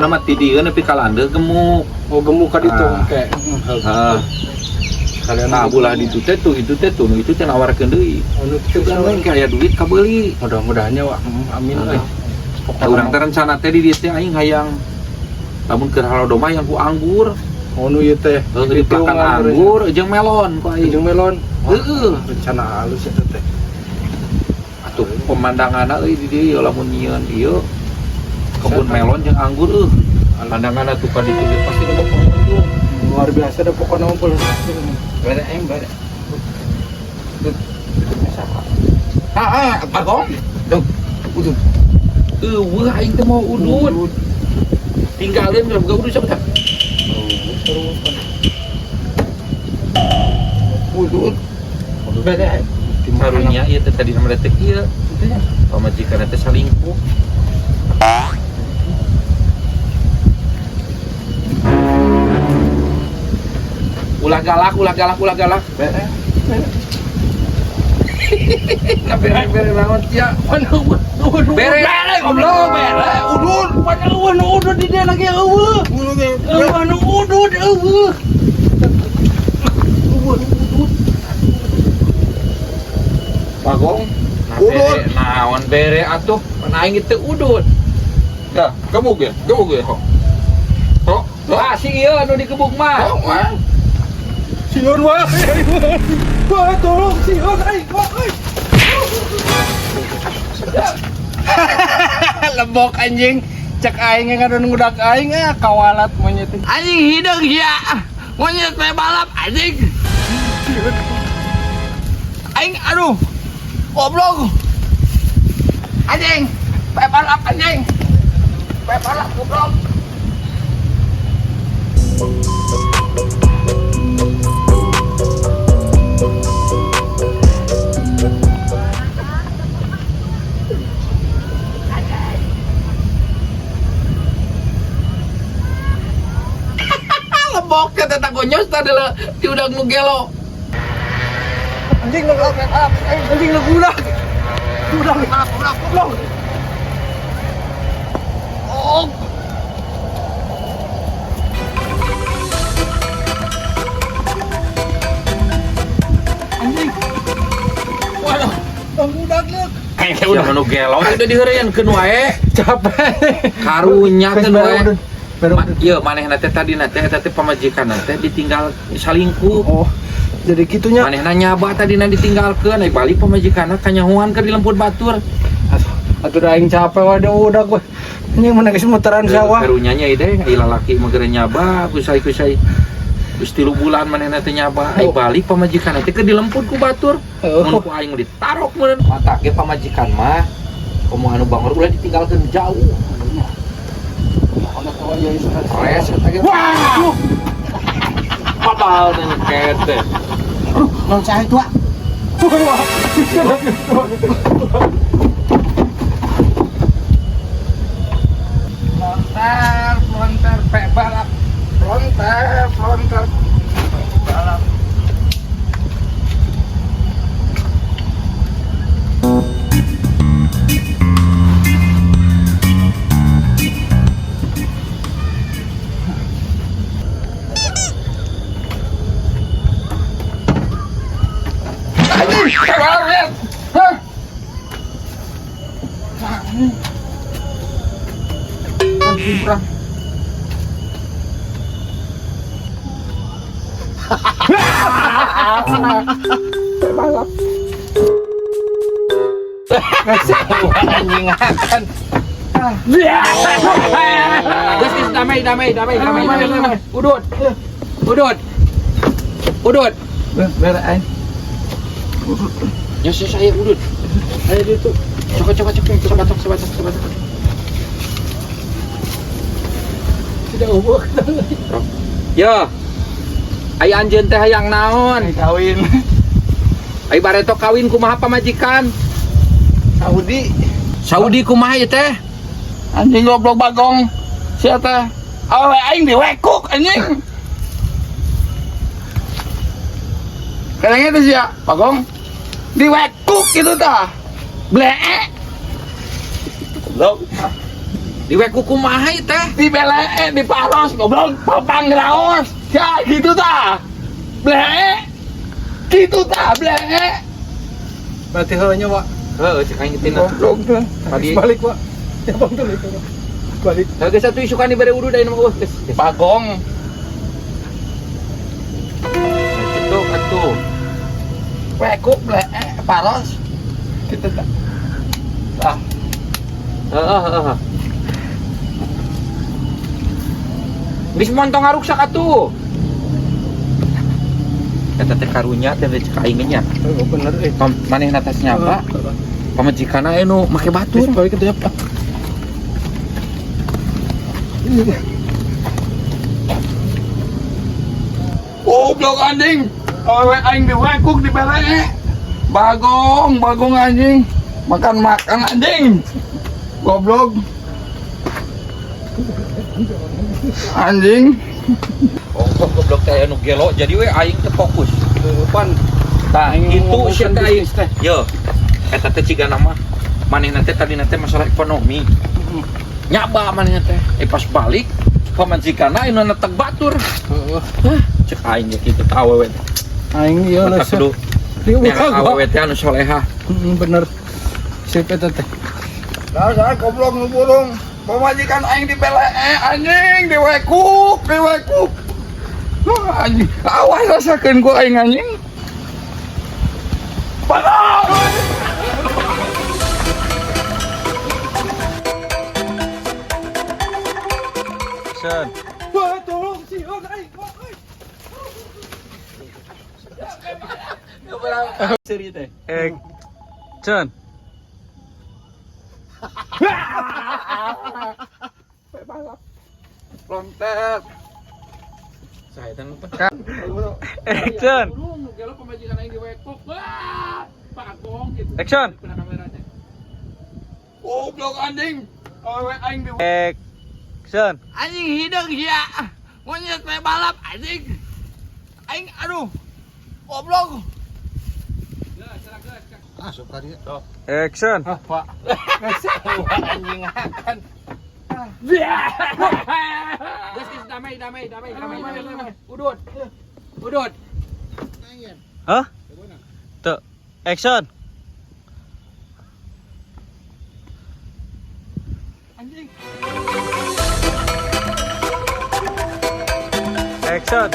Pokona mah ti dieu nepi ka landeuh gemuk. Oh, gemuk ka ditu Ah. engke. Heeh. Kalian Nah, bulah ditu teh tuh itu teh tuh nu itu teh nawarkeun deui. Anu Itu kan lain kayak duit kabeuli. Mudah-mudahannya wah, amin Heeh. euy. Nah, urang teh rencana teh di dieu teh aing hayang lamun keur halodo mah yang ku anggur. Oh, nu ieu teh. Heuh, dipelakan anggur jeung melon ku aing. Jeung melon. Wah, Heeh. rencana halus eta teh. Atuh pemandanganna euy di dieu lamun nyieun ieu kebun melon jeung anggur euh. Pandanganna tuh ka ditu ge pasti loba pengunjung. Luar biasa dah pokoknya mah pul. Bere aing bere. Ah, ah, Bagong. Duh, udud. Eueuh aing teh mau udud. Tinggalin geus boga udud siapa tah? Udud. Bere aing. Karunya ieu teh tadi nama teh kieu. Pamajikan teh salingkuh. Ulah galak, ulah galak, ulah galak. Bere. Bere-bere naon sia. Bere, goblok, bere, udud. Mana eueuh nu udud di dieu lagi eueuh. Eueuh nu udud eueuh. Eueuh nu udud. Bagong. Nah, bere, naon bere atuh, mana aing teu udud. Ya, gebuk ya, gebuk ya, kok. Kok? Wah, si ieu anu digebuk mah. Kok, mah? Sieun wae. Wah, tolong sieun aing, wah euy. Lebok anjing. Cek aing ngadon ngudak aing ah kawalat monyet. Anjing hideung sia. Monyet pe balap anjing. Aing aduh. Goblok. Anjing, pe balap anjing. Pe balap goblok. Lebok teh teh gonyos teh adalah di udang nu gelo. Anjing nu balap, anjing nu gudak. Udah balap, goblok, goblok. Oh. Anjing. Waduh. Bang budak leuk. Sia nu gelo teh udah diheureunkeun wae. Capek. Karunya teh nu wae. Baru Ieu manehna teh tadi na teh eta teh pamajikan teh ditinggal salingkuh. Oh, jadi gitunya. Manehna nyaba tadi na ditinggalkeun, ai balik pamajikanna kanyahoan keur dilemput batur. Atuh da aing capek waduh udah gue. Anjing mana geus muteran sawah. Karunya nya ieu ai lalaki mah keur nyaba kusai-kusai. Geus 3 bulan manehna teh nyaba, ai balik pamajikan teh keur dilemput ku batur. Oh. Mun ku aing ditarok meureun. Matak ge pamajikan mah komo anu bangor ulah ditinggalkeun jauh. Res eta ge. Wah. Babal teh nyeket teh. Non saya tua. Lontar, lontar, pe balap. Lontar, lontar, pe balap. Anjing, pe balap, lihat. Hah? Anjing, kurang. Anjing akan. Geus geus damai damai damai damai damai. Udut. Udut. Udut. Bere aing. Ya saya udut. Ayo ditu. Coba coba coba coba coba coba coba. Tidak ubuk. Yo. Ai anjeun teh hayang naon? Kawin. Ai bareto kawin kumaha pamajikan? Saudi. Saudi kumaha ieu teh? Anjing goblok bagong. Sia teh. Awewe aing diwekuk anjing. Kadangnya teh sia, bagong. Diwekuk gitu tah. Bleek. Goblok. Diwekuk kumaha ieu teh? Di belee di paros goblok papang raos. Ya gitu tah. Blee. Gitu tah blee. Berarti heuh nya, Wak. Heeh, cek aing tina. Goblok teh. Tadi Balik, Wak. Ya bang tuh itu. Balik. Nah, geus atuh isukan dibere udud ayeuna mah geus. Bagong. Cetuk atuh. Wekuk blee paros. Gitu tah. Tah. Heeh, heeh. Geus montong ngaruksak atuh. Eta teh karunya teh cek aing nya. Oh, bener eh. Pam manehna teh nyapa? Pamajikanna anu make batur. Terus balik ke apa? Goblok anjing. Awewe aing diwekuk di belee. Bagong, bagong anjing. Makan-makan anjing. Goblok. Anjing. Ongkoh goblok teh anu gelo jadi we aing teh fokus. Pan. Tah, itu sia teh aing. Bisnis teh. Yo. Eta teh cigana mah manehna teh tadina teh masalah ekonomi. Nyaba manehna teh. Eh pas balik pamajikanna anu neteg batur. Heeh. Hah, cek aing ge kitu tah awewe teh. Aing ieu Mata lah. kudu Di neang awewe teh anu solehah. Bener. Sip eta teh. Dasar goblok nu burung. Pamajikan aing di belee anjing diwekuk, diwekuk. Wah, anjing. Awas rasakeun ku aing anjing. Bagong. Action. Wah, tolong sieun aing. Wah, euy. Seri teh. Action. Lontet. Saya teh nu Action. Burung nu gelo pamajikan aing diwekuk. Wah, bagong gitu. Action. Kena kamera teh. Goblok anjing. Awewe aing di Action. anjing hideung sia. Monyet we balap anjing. Aing aduh. Goblok. Action. Ah, Pak. Anjing akan. Geus geus damai damai damai damai damai. Udut. Udut. Hah? Tuh. Action. Anjing. Action.